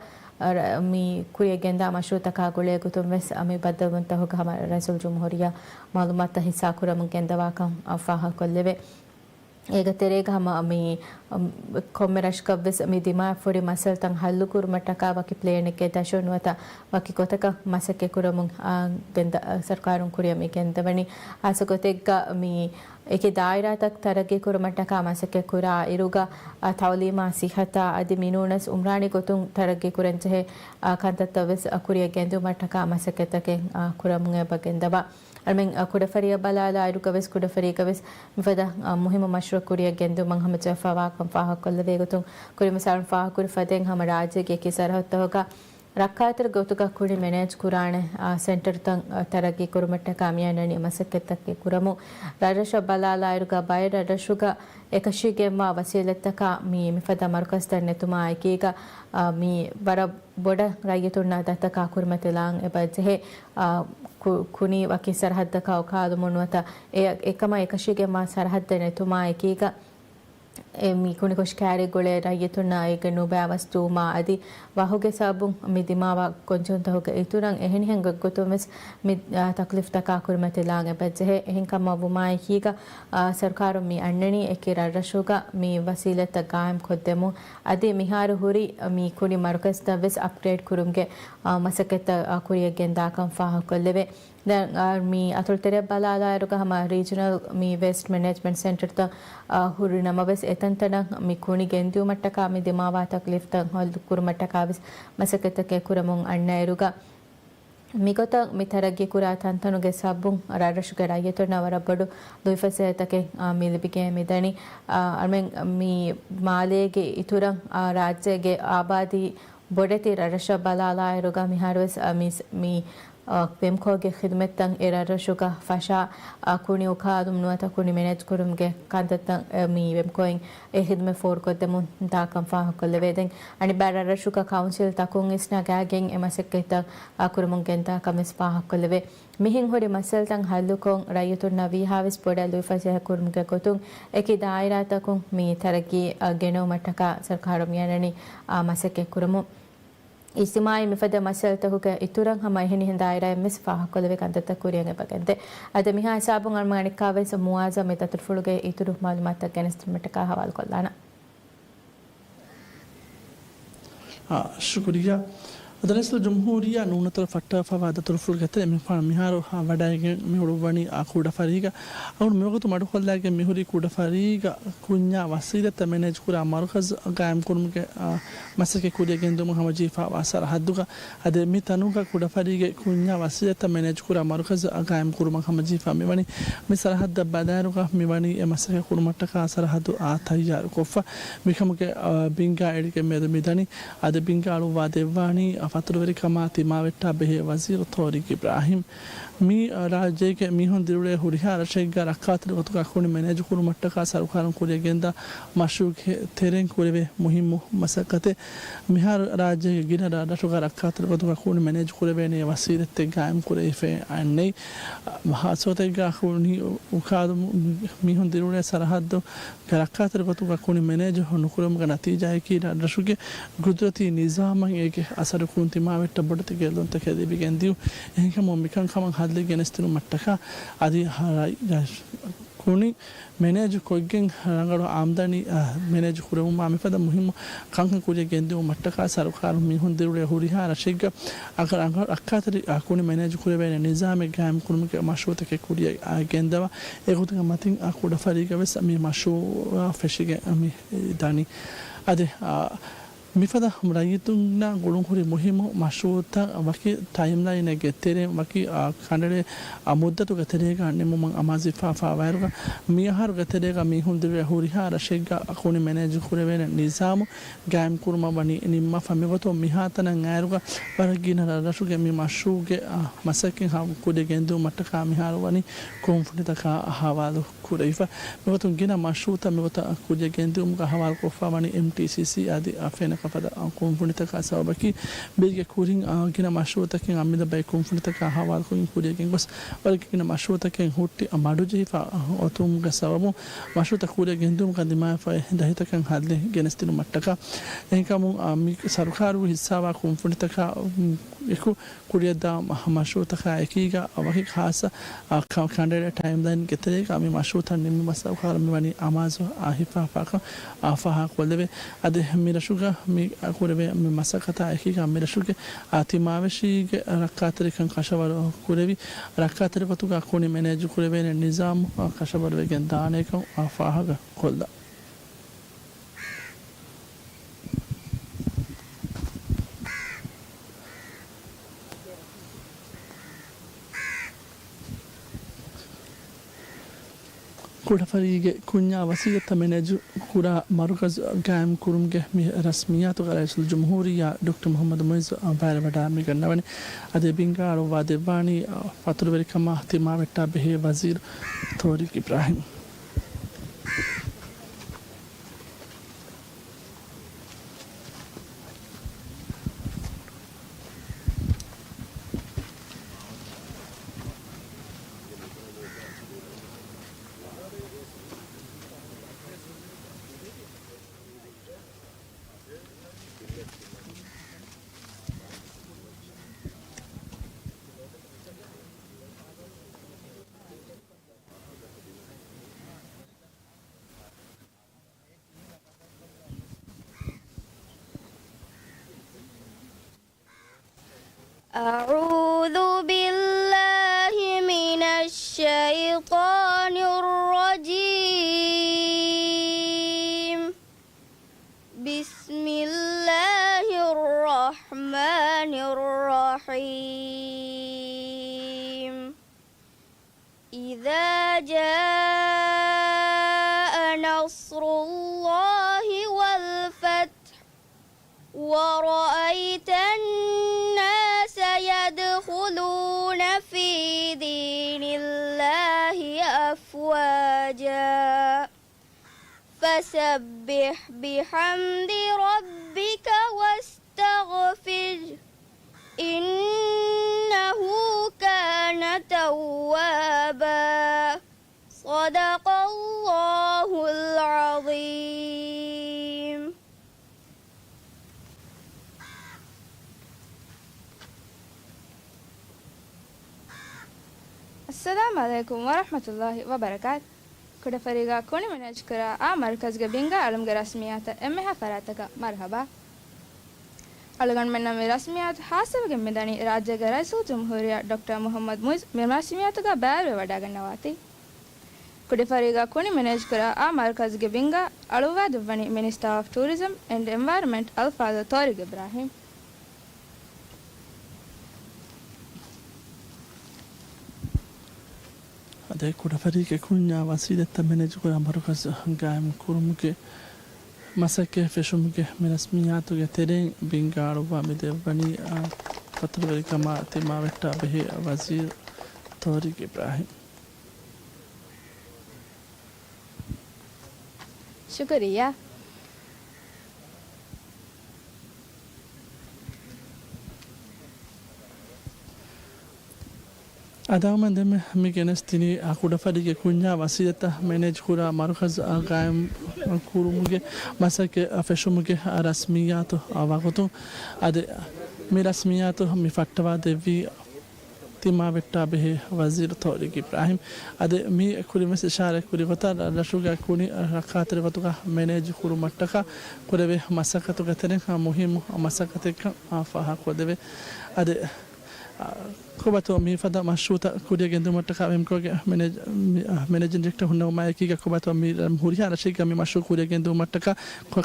ރ-، މި ކުރިއަށް ގެންދާ މަޝްރޫޢުތަކާ ގުޅޭގޮތުން ވެސް މި ބައްދަލުވުންތަކުގަ ހަމަ ރައީސުލްޖުމްހޫރިއްޔާ މަޢުލޫމާތުތައް ހިއްސާކުރަމުން ގެންދަވާކަން ފާހަގަކޮށްލެވޭ. އޭގެ ތެރޭގަ ހަމަ މި، އަ، ކޮންމެ ރަށަކަށްވެސް މި ދިމާވެފަ ހުރި މައްސަލަތައް ހައްލުކުރުމަށްޓަކާ ވަކި ޕްލޭނެއްގެ ދަށުން ނުވަތަ ވަކި ގޮތަކަށް މަސައްކަތް ކުރަމުން، އާ، ގެންދަ-، ސަރުކާރުން ކުރިއަށް މި ގެންދަވަނީ. ހާއްސަ ގޮތެއްގަ މި އެކި ދާއިރާތައް ތަރައްގީ ކުރުމަށްޓަކާ މަސައްކަތް ކުރާ އިރުގަ، އާ، ތައުލީމާ ސިއްހަތާ އަދި މިނޫނަސް އުމްރާނީ ގޮތުން ތަރައްގީ ކުރަންޖެހޭ، އާ، ކަންތައްތައް ވެސް، އާ، ކުރިއަށް ގެންދިއުމަށްޓަކާ މަސައްކަތްތަކެއް، އާ، ކުރަމުން އެބަ ގެންދަވާ. އަޅުމެން، އަ، ކުޑަފަރިޔަށް ބަލާލާއިރުގަ ވެސް ކުޑަފަރީގަ ވެސް މިފަދަ، އަ، މުހިއްމު މަޝްރޫޢު ކުރިއަށް ގެންދިއުމަށް ހަމަޖެހިފަވާކަން ފާހަގަކޮށްލެވޭ ގޮތުން، ކުރިމަސާރުން ފާހަގަކުރި ފަދައިން ހަމަ ރާއްޖޭގެ އެކި ސަރަހައްދުތަކުގަ ރައްކާތެރި ގޮތުގަ ކުނި މެނޭޖް ކުރާނެ، އަ، ސެންޓަރުތައް، އަ، ތަރައްގީ ކުރުމަށްޓަކާ މިއަންނަނީ މަސައްކަތްތަކެއް ކުރަމުން. ރަށްރަށަށް ބަލާލާއިރުގަ ބައެއް ރަށްރަށުގަ އެކަށީގެންވާ ވަސީލަތްތަކާ މި މިފަދަ މަރުކަޒުތައް ނެތުމާ އެކީގަ، އަ، މި ވަރަށް ބޮޑަށް ރައްޔިތުންނާ ދަތަކާ ކުރިމަތިލާން އެބަ ޖެހޭ، އާ، ކު-، ކުނި ވަކި ސަރަހައްދަކާ އުކާލުމުން ނުވަތަ އެ-، އެކަމަށް އެކަށީގެންވާ ސަރަހައްދެއް ނެތުމާ އެކީގަ، އެ މި ކުނިކޮށި ކައިރި ގުޅޭ ރައްޔިތުންނާ އޭގެ ނުބައި ވަސް ދޫމާ އަދި ވަހުގެ ސަބަބުން މި ދިމާވާ ގޮންޖެހުންތަކުގެ އިތުރަށް އެހެނިހެން ގޮތްގޮތުން ވެސް މި، އާ، ތަކްލީފްތަކާ ކުރިމަތިލާން އެބަ ޖެހޭ. އެހެންކަމަށް ވުމާއެކީގަ، އާ، ސަރުކާރުން މި އަންނަނީ އެކި ރަށްރަށުގަ މި ވަސީލަތްތައް ގާއިމް ކޮށްދެމުން. އަދި މިހާރު ހުރި މި ކުނި މަރުކަޒުތައް ވެސް އަޕްގްރޭޑް ކުރުމުގެ، އާ، މަސައްކަތްތައް، އާ، ކުރިއަށް ގެންދާކަން ފާހަގަކޮށްލެވޭ. ދެން، އާ، މި އަތޮޅު ތެރެއަށް ބަލާލާއިރުގަ ހަމަ ރީޖަނަލް މި ވޭސްޓް މެނޭޖްމަންޓް ސެންޓަރުތައް، އާ، ހުރި ނަމަވެސް އެތަންތަނަށް މި ކުނި ގެންދިއުމަށްޓަކާ މި ދިމާވާ ތަކްލީފްތައް ހައްލު ކުރުމަށްޓަކާ ވެސް މަސައްކަތްތަކެއް ކުރަމުން އަންނައިރުގަ، މިގޮތަށް މި ތަރައްގީ ކުރާ ތަންތަނުގެ ސަބަބުން ރަށްރަށުގެ ރައްޔިތުންނަށް ވަރަށް ބޮޑު ލުއިފަސޭހަތަކެއް، އާ، މި ލިބިގެން މިދަނީ. އާ، އަޅުމެން މި މާލޭގެ އިތުރަށް، އާ، ރާއްޖޭގެ އާބާދީ ބޮޑެތި ރަށްރަށަށް ބަލާލާއިރުގަ މިހާރުވެސް، އާ، މި، މި، އާ، ވެމްކޯގެ ޚިދުމަތްތައް އެ ރަށްރަށުގަ ފަށާ، އާ، ކުނި އުކާލުމުން ނުވަތަ ކުނި މެނޭޖް ކުރުމުގެ ކަންތައްތައް، އާ، މި ވެމްކޯއިން އެ ހިދުމަތް ފޯރުކޮށްދެމުން ދާކަން ފާހަގަކޮށްލެވޭ. ދެން އަނެއްބައި ރަށްރަށުގަ ކައުންސިލް ތަކުން އިސްނަގާގެން އެ މަސައްކަތްތައް، އާ، ކުރަމުން ގެންދާކަން ވެސް ފާހަގަކޮށްލެވޭ. މިހެން ހުރި މައްސަލަތައް ހައްލުކޮށް، ރައްޔިތުންނަށް ވީހާވެސް ބޮޑަށް ލުއިފަސޭހަ ކުރުމުގެ ގޮތުން އެކި ދާއިރާތަކުން މި ތަރައްގީ، އަ، ގެނައުމަށްޓަކާ ސަރުކާރުން މިއަންނަނީ، އަ، މަސައްކަތް ކުރަމުން. އިޖްތިމާޢީ މިފަދަ މައްސަލަތަކުގެ އިތުރަށް ހަމަ އެހެނިހެން ދާއިރާއިން ވެސް ފާހަގަކޮށްލެވޭ ކަންތައްތައް ކުރިއަށް އެބަ ގެންދޭ. އަދި މިހާ ހިސާބުން އަޅުމެން އަނެއްކާވެސް މުވާޒަ މި ދަތުރުފުޅުގެ އިތުރު މަޢުލޫމާތުތައް ގެނެސްދިނުމަށްޓަކާ ހަވާލުކޮށްލާނަން. އާ، ޝުކުރިއްޔާ. ރައީސުލްޖުމްހޫރިއްޔާ ނޫނަތޮޅު ފައްޓާފަވާ ދަތުރުފުޅުގެ ތެރެއިން މިފަހަރު މިހާރު ވަޑައިގެން މި އުޅުއްވަނީ އާ ކުޑަފަރީގަ. އަޅުގަނޑު މިވަގުތު މަޑުކޮށްލައިގެން މިހުރީ ކުޑަފަރީގަ ކުންޏާ ވަސީލަތްތައް މެނޭޖުކުރާ މަރުކަޒު ގާއިމްކުރުމުގެ، އާ، މަސައްކަތް ކުރިޔަށް ގެންދިއުމަށް ހަމަޖެހިފައިވާ ސަރަހައްދުގަ. އަދި މި ތަނުގަ ކުޑަފަރީގެ ކުންޏާ ވަސީލަތްތައް މެނޭޖުކުރާ މަރުކަޒު ގާއިމްކުރުމަށް ހަމަޖެހިފަ މިވަނީ. މި ސަރަހައްދަށް ބަލާއިރުގަ މިވަނީ އެ މަސައްކަތް ކުރުމަށްޓަކާ ސަރަހައްދު، އާ، ތައްޔާރުކޮށްފަ. މިކަމުގެ، އާ، ބިންގާ އެޅިގެން މިއަދު މިދަނީ. އަދި ބިންގާ އަޅުއްވާ ދެއްވާނީ، އާ، ފަތުރުވެރިކަމާ ތިމާވެއްޓާ ބެހޭ ވަޒީރު ތޯރިގް އިބްރާހިމް. މި، އާ، ރާއްޖޭގެ މީހުން ދިރިއުޅޭ ހުރިހާ ރަށެއްގަ ރައްކާތެރި ގޮތުގަ ކުނި މެނޭޖު ކުރުމަށްޓަކާ ސަރުކާރުން ކުރިޔަށް ގެންދާ މަޝްރޫޢުގެ ތެރެއިން ކުރެވޭ މުހިއްމު މަސައްކަތެއް. މިހާރު ރާއްޖޭގެ ގިނަ ރަށްރަށުގަ ރައްކާތެރި ގޮތުގަ ކުނި މެނޭޖު ކުރެވޭނެ ވަސީލަތްތައް ގާއިމް ކުރެވިފައެއް ނެތް. ހާއްސަގޮތެއްގަ ކުނި އުކާލުމުން މީހުން ދިރިއުޅޭ ސަރަހައްދު ރައްކާތެރި ގޮތުގަ ކުނި މެނޭޖު ނުކުރުމުގެ ނަތީޖާއަކީ ރަށްރަށުގެ ގުދުރަތީ ނިޒާމަށް އޭގެ އަސަރު ކުން ތިމާވެއްޓަށް ބޮޑެތި ގެއްލުންތަކެއް ލިބިގެން ދިޔުން. އެހެންކަމުން މިކަންކަމަށް ހައްލެއް ގެނެސްދިނުމަށްޓަކާ އަދި ކުނި މެނޭޖު ކޮށްގެން ރަނގަޅު އާމްދަނީ، އަ، މެނޭޖު ކުރެވުމާ މިފަދަ މުހިއްމު ކަންކަން ކުރިޔަށް ގެންދިއުމަށްޓަކާ ސަރުކާރުން މީހުން ދިރިއުޅޭ ހުރިހާ ރަށެއްގަ އަގަ ރަނގަޅު ރައްކާތެރި، އަ، ކުނި މެނޭޖު ކުރެވޭނެ ނިޒާމެއް ގާއިމް ކުރުމުގެ މަޝްރޫޢުތަކެއް ކުރިޔަށް، އަ، ގެންދަވާ. އެގޮތުގެ މަތިން، އަ، ކުޑަފަރީގަ ވެސް މި މަޝްރޫޢު ފެށިގެން މި ދަނީ. އަދި، އަ، މިފަދަ ރައްޔިތުންނާ ގުޅުންހުރި މުހިއްމު މަޝްރޫޢުތައް ވަކި ޓައިމްލައިނެއްގެ ތެރެއިން ވަކި، އާ، ކަނޑައެޅޭ، އާ، މުއްދަތުގެ ތެރޭގަ ނިމުމަށް އަމާޒުވެފައިވާއިރުގަ، މިއަހަރުގެ ތެރޭގަ މީހުން ދިރިއުޅޭ ހުރިހާ ރަށެއްގަ ކުނި މެނޭޖު ކުރެވޭނެ ނިޒާމު ގާއިމް ކުރުމަށް ވަނީ ނިންމާފަ. މިގޮތުން މިހާތަނަށް އައިރުގަ ވަރަށް ގިނަ ރަށްރަށުގެ މި މަޝްރޫޢުގެ، އާ، މަސައްކަތް ހަ-، ކުރިޔަށް ގެންދިއުމަށްޓަކާ މިހާރު ވަނީ ކުންފުނިތަކާ ހަވާލު ކުރެވިފަ. މިގޮތުން ގިނަ މަޝްރޫޢުތައް މިގޮތަށް ކުރިޔަށް ގެންދިއުމުގަ ހަވާލުކޮށްފަ ވަނީ އެމްޓީސީސީ އަދި ފެނަކަ ފަދަ ކުންފުނިތަކާ. ސަބަބަކީ ބިލްގެ ކުރިން، އާ، ގިނަ މަޝްރޫޢުތަކެއް އަމިއްލަ ބައި ކުންފުނިތަކާ ހަވާލުކޮށްގެން ކުރިޔަށް ގެންގޮސް ވަރަށް ގިނަ މަޝްރޫޢުތަކެއް ހުއްޓި މަޑުޖެހިފަ އޮތުމުގެ ސަބަބުން މަޝްރޫޢުތައް ކުރިޔަށް ގެންދިއުމުގަ ދިމާވެފައި ދަހިތަކަށް ހައްލެއް ގެނެސްދިނުމަށްޓަކާ. އެހެންކަމުން، އާ، މި ސަރުކާރުގެ ހިއްސާވާ ކުންފުނިތަކާ، އު، އެކު ކުރިޔަށްދާ މަ-، މަޝްރޫޢުތަކާ އެކީގަ ވަކި ޚާއްސަ، އާ، ކަ-، ކަނޑައެޅޭ ޓައިމްލައިންގެ ތެރޭގަ މި މަޝްރޫޢުތައް ނިންމުމަށް ސަރުކާރުން މިވަނީ އަމާޒު އާ ހިފާފާކަން، އާ، ފާހަގަކޮށްލެވޭ. އަދި މި ރަށުގަ މި ކުރެވޭ މި މަސައްކަތާ އެކީގަ މި ރަށުގެ، އާ، ތިމާވެށީގެ ރައްކާތެރިކަން ކަށަވަރު ކުރެވި، ރައްކާތެރި ގޮތުގަ ކުނި މެނޭޖު ކުރެވޭނެ ނިޒާމު، އާ، ކަށަވަރުވެގެން ދާނޭކަން، އާ، ފާހަގަ ކޮށްލާ. ކުޑަފަރީގެ ކުންޏާ ވަސީލަތްތައް މެނޭޖު ކުރާ މަރުކަޒު ގާއިމް ކުރުމުގެ މި ރަސްމިއްޔާތުގަ ރައީސުލްޖުމްހޫރިއްޔާ ޑޮކްޓަރ މުޙައްމަދު މުޢިއްޒު ބައިވެވަޑައި މިގަންނަވަނީ. އަދި ބިންގާ އަޅުއްވާ ދެއްވާނީ ފަތުރުވެރިކަމާ ތިމާވެއްޓާ ބެހޭ ވަޒީރު ތޯރިގް އިބްރާހިމް. أعوذ بالله من الشيطان الرجيم. بسم الله الرحمن الرحيم. إذا جاء نصر الله والفتح ورأيت الناس يدخلون في دين الله أفواجا فسبح بحمد ربك واستغفره إنه كان توابا. صدق الله العظيم. އައްސަލާމު ޢަލައިކުމް ވަރަޙްމަތުﷲި ވަބަރަކާތު. ކުޑަފަރީގާ ކުނި މެނޭޖްކުރާ އާ މަރުކަޒުގެ ބިންގާ އަޅުމުގެ ރަސްމިއްޔާތަށް އެންމެހާ ފަރާތަކަށް މަރުޙަބާ. އަޅުގަނޑުމެންނަށް މި ރަސްމިއްޔާތު ހާއްސަވެގެން މިދަނީ ރާއްޖޭގެ ރައީސުލްޖުމްހޫރިއްޔާ ޑޮކްޓަރ މުޙައްމަދު މުޢިއްޒު މި ރަސްމިއްޔާތުގަ ބައިވެރިވެވަޑައިގަންނަވާތީ. ކުޑަފަރީގަ ކުނި މެނޭޖްކުރާ އާ މަރުކަޒުގެ ބިންގާ އަޅުއްވާ ދެއްވަނީ މިނިސްޓަރ އޮފް ޓޫރިޒަމް އެންޑް އެންވަޔަރަންމަންޓް އަލްފާޟިލް ޠާރިޤް އިބްރާހީމް. އަދި ކުޑަފަރީގެ ކުންޏާ ވަސީލަތްތައް މެނޭޖުކުރާ މަރުކަޒު ގާއިމް ކުރުމުގެ މަސައްކަތް ފެށުމުގެ މި ރަސްމިއްޔާތުގެ ތެރެއިން ބިންގާ އަޅުއްވާ މި ދެއްވަނީ، އާ، ފަތުރުވެރިކަމާ ތިމާވެއްޓާ ބެހޭ ވަޒީރު ޠާރިޤް އިބްރާހީމް. ޝުކުރިއްޔާ. އަދާމަން ދެމެ މި ގެނެސްދިނީ، އާ، ކުޑަފަރީގެ ކުންޏާ ވަސީލަތްތައް މެނޭޖް ކުރާ މަރުކަޒު، އާ، ގާއިމް ކުރުމުގެ މަސައްކަތް، އާ، ފެށުމުގެ، އާ، ރަސްމިއްޔާތު، އާ، ވަގުތު. އަދި މި ރަސްމިއްޔާތު މި ފައްޓަވާ ދެއްވީ ތިމާވެއްޓާ ބެހޭ ވަޒީރު ޠާރިޤް އިބްރާހީމް. އަދި މި ކުރިން ވެސް އިޝާރާތް ކުރި ގޮތަށް ރަށްރަށުގަ ކުނި ރައްކާތެރި ގޮތުގަ މެނޭޖް ކުރުމަށްޓަކާ ކުރެވޭ މަސައްކަތުގެ ތެރެއިން މުހިއްމު މަސައްކަތެއްކަން ފާހަގަކޮށްދެވޭ. އަދި، އާ، ކޮބާތޯ މިފަދަ މަޝްރޫޢުތައް ކުރިއަށް ގެންދިއުމަށްޓަކާ ވެމްކޯގެ މެނޭޖް-، މި-، އާ، މެނޭޖިން ޑިރެކްޓަރ ހުންނަވުމާއެކީގަ ކޮބާތޯ މި ހުރިހާ ރަށެއްގަ މި މަޝްރޫޢު ކުރިއަށް ގެންދިއުމަށްޓަކާ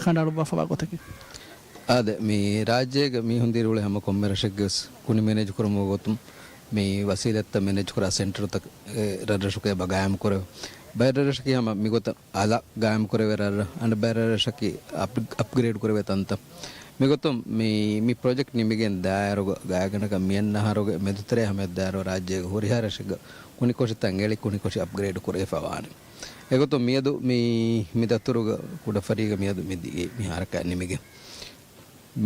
ކަނޑައަޅުއްވާފަވާ ގޮތަކީ؟ އާދެ، މި ރާއްޖޭގެ މީހުން ދިރިއުޅޭ ހަމަ ކޮންމެ ރަށެއްގެ ވެސް ކުނި މެނޭޖް ކުރުމުގެ ގޮތުން މި ވަސީލަތްތައް މެނޭޖް ކުރާ ސެންޓަރުތައް އެ ރަށްރަށުގައި ގާއިމް ކުރެވޭ. ބައެއް ރަށްރަށަކީ ހަމަ މިގޮތަށް އަލަށް ގާއިމް ކުރެވޭ ރަށްރަށް، އަނެއް ބައެއް ރަށްރަށަކީ އަޕް-، އަޕްގްރޭޑް ކުރެވޭ ތަންތަން. މިގޮތުން މި، މި ޕްރޮޖެކްޓް ނިމިގެން ދާއިރުގަ ގާތްގަނޑަކަށް މިއަންނަ އަހަރުގެ މެދުތެރޭ ހަމަ ދާއިރު ރާއްޖޭގެ ހުރިހާ ރަށެއްގަ ކުނިކޮށިތައް އެޅި ކުނިކޮށި އަޕްގްރޭޑް ކުރެވިފަ ވާނެ. އެގޮތުން މިއަދު މި، މި ދަތުރުގަ ކުޑަފަރީގަ މިއަދު މި ދިޔައީ މި ހަރަކާތް ނިމިގެން.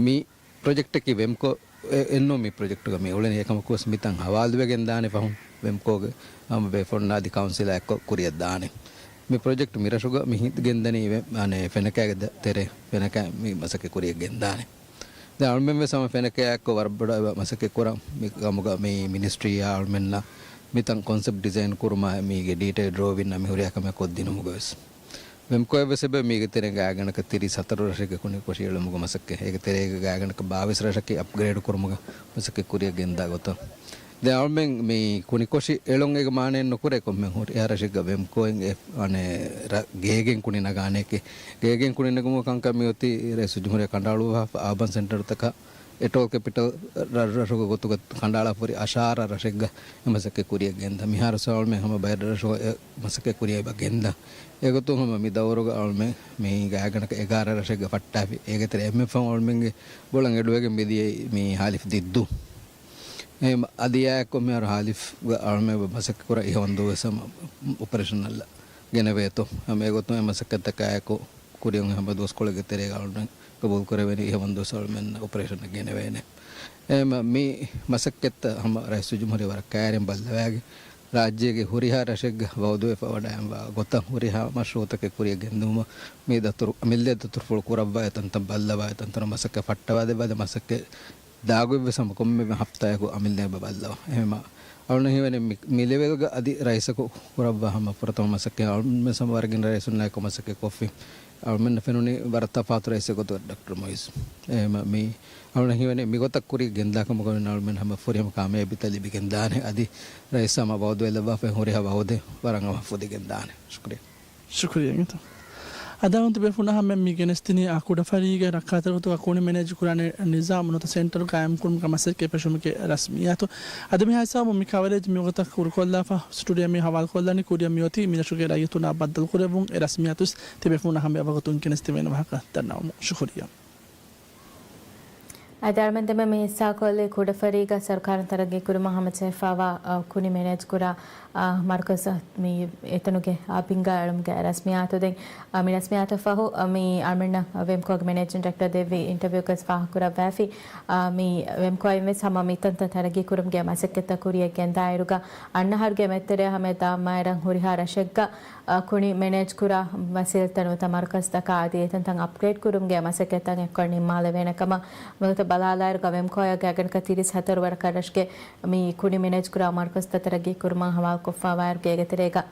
މި ޕްރޮޖެކްޓަކީ ވެމްކޯ އެ-، އެއްނޫން މި ޕްރޮޖެކްޓުގަ މި އުޅެނީ. އެކަމަކުވެސް މިތަން ހަވާލުވެގެން ދާނެ ފަހުން ވެމްކޯގެ ހަމަ ބޭފުޅުންނާ އަދި ކައުންސިލާ އެއްކޮށް ކުރިއަށް ދާނެ. މި ޕްރޮޖެކްޓް މި ރަށުގަ މި ހި-، ގެންދަނީ ވެ-، އަނެ ފެނަކައިގެ ދަ-، ތެރޭ ފެނަކައި މި މަސައްކަތް ކުރިއަށް ގެންދާނެ. ދެން އަޅުމެން ވެސް ހަމަ ފެނަކައި އެއްކޮށް ވަރަށް ބޮޑަށް މަސައްކަތް ކުރަން މި ކަމުގަ މި މިނިސްޓްރީއާ އަޅުމެންނަށް މިތަން ކޮންސެޕްޓް ޑިޒައިން ކުރުމާ މީގެ ޑީޓެއިލް ޑްރޯއިން އަށް މި ހުރިހާ ކަމެއް ކޮށްދިނުމުގަ ވެސް. ވެމްކޯއަށް ވެސް އެބަ މީގެ ތެރެއިން ގާތްގަނޑަކަށް ތިރީސް ހަތަރު ރަށެއްގެ ކުނިކޮށި އެޅުމުގެ މަސައްކަތް. އޭގެ ތެރޭގަ ގާތްގަނޑަކަށް ބާވީސް ރަށަކީ އަޕްގްރޭޑް ކުރުމުގެ މަސައްކަތް ކުރިއަށް ގެންދާ ގޮތަށް. ދެން އަޅުމެން މި ކުނިކޮށި އެޅުން އޭގެ މާނައެއް ނުކުރޭ ކޮންމެ ހުރިހާ ރަށެއްގަ ވެމްކޯއިން އެ، އަނެއް، ރަ-، ގޭގެން ކުނި ނަގާނެކޭ. ގޭގެން ކުނި ނެގުމުގެ ކަންކަން މިއޮތީ ރައީސުލްޖުމްހޫރިއްޔާ ކަނޑައަޅުއްވާފަ އާބަން ސެންޓަރުތަކަށް އެޓޯލް ކެޕިޓަލް ރަށްރަށުގެ ގޮތުގަ ކަނޑައަޅާފަ ހުރި އަށާރަ ރަށެއްގަ އެ މަސައްކަތް ކުރިއަށް ގެންދާ. މިހާރު ސަ އަޅުމެން ހަމަ ބައެއް ރަށު އެ މަސައްކަތް ކުރިއަށް އެބަ ގެންދާ. އެގޮތުން ހަމަ މި ދައުރުގަ އަޅުމެން މި ގާތްގަނޑަކަށް އެގާރަ ރަށެއްގަ ފައްޓާފި. އޭގެ ތެރޭ އެންއެފް އަޅުމެންގެ ބޮޅަށް އެޑުވެގެން މިދިޔައީ މި ހާލިފް ދިއްދޫ. އެ އަދި އާއެކު މިހާރު ހާލިފްގަ އަޅުމެން އެބަ މަސައްކަތް ކުރަން އިހަވަންދޫ ވެސް ހަމަ އޮޕަރޭޝަނަލް ގެނެވޭތޯ. ހަމަ އެގޮތުން އެ މަސައްކަތްތަކާއެކު ކުރިއަށް ހަމަ ދުވަސްކޮޅެއްގެ ތެރޭގަ އަޅުގަނޑު ގަބޫލު ކުރެވޭނީ އިހަވަންދުވަސް އަޅުމެންނަށް އޮޕަރޭޝަނަށް ގެނެވޭނެ. އެހެންމަ މި މަސައްކަތްތައް ހަމަ ރައީސުލްޖުމްހޫރިއްޔާ ވަރަށް ކައިރިން ބައްލަވައިގެން، ރާއްޖޭގެ ހުރިހާ ރަށެއްގަ ވައުދުވެފަ ވަޑައިގެންވާ ގޮތަށް ހުރިހާ މަޝްރޫޢުތަކެއް ކުރިއަށް ގެންދިއުމަށް މި ދަތުރު، އަމިއްލަ ދަތުރުފުޅު ކުރައްވާ އެތަންތަން ބައްލަވާ އެތަންތަނު މަސައްކަތް ފައްޓަވާ ދެއްވާ. ދެ މަސައްކަތް ދާގޮތްވެސް ހަމަ ކޮންމެ ހަފްތާއަކު އަމިއްލަ އެބަ ބައްލަވާ. އެހެންމަ އަޅުގަނޑަށް ހީވަނީ މި، މި ލެވެލްގަ އަދި ރައީސަކު ކުރައްވާ ހަމަ ފުރަތަމަ މަސައްކަތް އަޅުގަނޑު ހަމަ ވަރަށް ގިނަ ރައީސުންނާއެކު މަސައްކަތް ކޮށްފި. އަޅުމެންނަށް ފެނުނީ ވަރަށް ތަފާތު ރައީސެއް ގޮތުގަ ޑޮކްޓަރ މުޢިއްޒު. އެހެންމަ މި އަޅުގަނޑަށް ހީވަނީ މިގޮތަށް ކުރިއަށް ގެންދާ ކަމުގަ ވަނީ އަޅުމެން ހަމަ ފުރިހަމަ ކާމިޔާބީތައް ލިބިގެންދާނެ. އަދި ރައީސް ހަމަ ވައުދުވެލައްވާފައި ހުރިހާ ވައުދެއް ވަރަށް އަވަހަށް ފުދިގެންދާނެ. ޝުކުރިއްޔާ. ޝުކުރިއްޔާ އިނގޭތޯ. އަދާވަންތަ ބޭފުޅުންނަށް ހަމަ މި ގެނެސްދިނީ އާ ކުޑަފަރީގެ ރައްކާތެރި ގޮތުގަ ކުނި މެނޭޖް ކުރާނެ ނިޒާމު ނުވަތަ ސެންޓަރު ގާއިމްކުރުމުގެ މަސައްކަތް ފެށުމުގެ ރަސްމިއްޔާތު. އަދި މިހާ ހިސާބުން މި ކަވަރޭޖް މިވަގުތަށް ކުރުކޮށްލާފަ ސްޓޫޑިއޯ މި ހަވާލުކޮށްލަނީ ކުރިއަށް މިއޮތީ މި ރަށުގެ ރައްޔިތުންނާ ބައްދަލުކުރެއްވުން އެ ރަސްމިއްޔާތު ވެސް ތިބޭފުޅުންނަށް ހަމަ އެވަގުތުން ގެނެސްދެވޭނެ ވާހަކަ ދަންނަވަމުން. ޝުކުރިއްޔާ. އަދި އަޅުމެން ދެމެ މި ހިއްސާކޮށްލީ ކުޑަފަރީގަ ސަރުކާރުން ތަރައްގީކުރުމަށް ހަމަޖެހިފައިވާ، އަ، ކުނި މެނޭޖްކުރާ، އަ، މަރުކަޒަށް މި އެތަނުގެ، އަ، ބިންގާ އެޅުމުގެ ރަސްމިއްޔާތު. ދެން، އަ، މި ރަސްމިއްޔާތަށް ފަހު، އަ، މި އަޅުމެންނަށް ވެމްކޯގެ މެނޭޖިން ޑިރެކްޓަރ ދެއްވި އިންޓަވިއުގަސް ފާހަގަކުރައްވައިފި. އަ، މި ވެމްކޯއިން ވެސް ހަމަ މިތަންތަން ތަރައްގީކުރުމުގެ މަސައްކަތްތައް ކުރިއަށް ގެންދާއިރުގަ އަންނަ އަހަރުގެ މެދުތެރޭ ހަމަ ދާންމާއިރަށް ހުރިހާ ރަށެއްގަ އަ، ކުނި މެނޭޖްކުރާ ވަސީލަތްތައް ނުވަތަ މަރުކަޒްތަކާ އަދި އެތަންތަން އަޕްގްރޭޑް ކުރުމުގެ މަސައްކަތްތައް އެއްކޮށް ނިންމާލެވޭނެ ކަމަށް މިގޮތަށް ބަލާލާއިރުގަ ވެމްކޯއާ ގާތްގަނޑަކަށް ތިރީސް ހަތަރު ވަރަކަށް ރަށުގެ މި ކުނި މެނޭޖްކުރާ މަރުކަޒްތައް ތަރައްގީ ކުރުމަށް ހަވާލުކޮށްފައިވާއިރުގެ އޭގެ ތެރޭގަ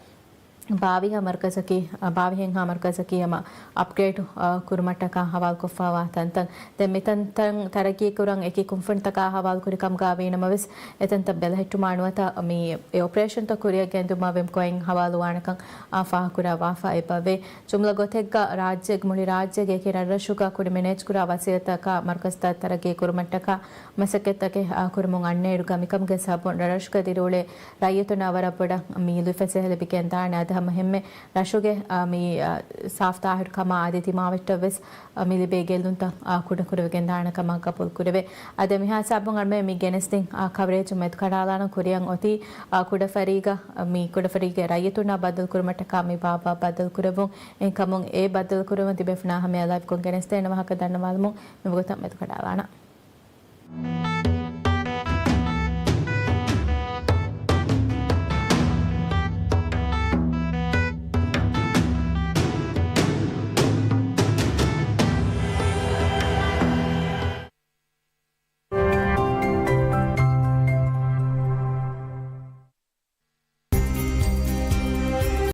ބާވީހަ މަރުކަޒަކީ، އަ، ބާވީހެއްހާ މަރުކަޒަކީ ހަމަ އަޕްގްރޭޑް، އަ، ކުރުމަށްޓަކާ ހަވާލުކޮށްފައިވާ ތަންތަން. ދެން މިތަންތަން ތަރައްގީކުރަން އެކި ކުންފުނިތަކާ ހަވާލުކުރި ކަމުގަ ވީނަމަވެސް، އެތަންތަން ބެލެހެއްޓުމާ ނުވަތަ މި އެ އޮޕަރޭޝަންތައް ކުރިއަށް ގެންދުމާ ވެމްކޮއިން ހަވާލުވާނެކަން، އާ، ފާހަގަކުރައްވާފަ އެބަވޭ. ޖުމްލަ ގޮތެއްގަ ރާއްޖޭގެ، މުޅި ރާއްޖޭގެ އެކި ރަށްރަށުގަ ކުޑަ މެނޭޖްކުރާ ވަސީލަތަކާ މަރުކަޒުތައް ތަރައްގީ ކުރުމަށްޓަކާ މަސައްކަތްތަކެއް، އާ، ކުރަމުން އަންނައިރުގަ މިކަމުގެ ސަބަބުން ރަށްރަށުގަ ދިރިއުޅޭ ރައްޔިތުންނަށް ވަރަށް ބޮޑަށް މި ލުއިފަސޭހަ ލިބިގެންދާނެ. އަދި ހަމަ އެހެންމެ ރަށުގެ، އާ، މި، އާ، ސާފު ތާހިރުކަމާ އަދި ތިމާވެއްޓަށްވެސް، އާ، މި ލިބޭ ގެއްލުންތައް، އާ، ކުޑަކުރެވިގެންދާނެ ކަމަށް ގަބޫލުކުރެވޭ. އަދި މިހާ ހިސާބުން އަޅުމެން މި ގެނެސްދިން، އާ، ކަވަރޭޖު މެދުކަނޑާލާނަން ކުރިއަށް އޮތީ، އާ، ކުޑަފަރީގަ، މި ކުޑަފަރީގެ ރައްޔިތުންނާ ބައްދަލުކުރުމަށްޓަކާ މި ބާއްވާ ބައްދަލުކުރެއްވުން. އެހެންކަމުން އެ ބައްދަލުކުރުމަށް ތިބޭފުޅުންނާ ހަމަޔަށް ލައިވްކޮށް ގެނެސްދޭނެ ވާހަކަ ދަންނަވާލަމުން މިވަގުތަށް މެދުކަނޑާލާނަން.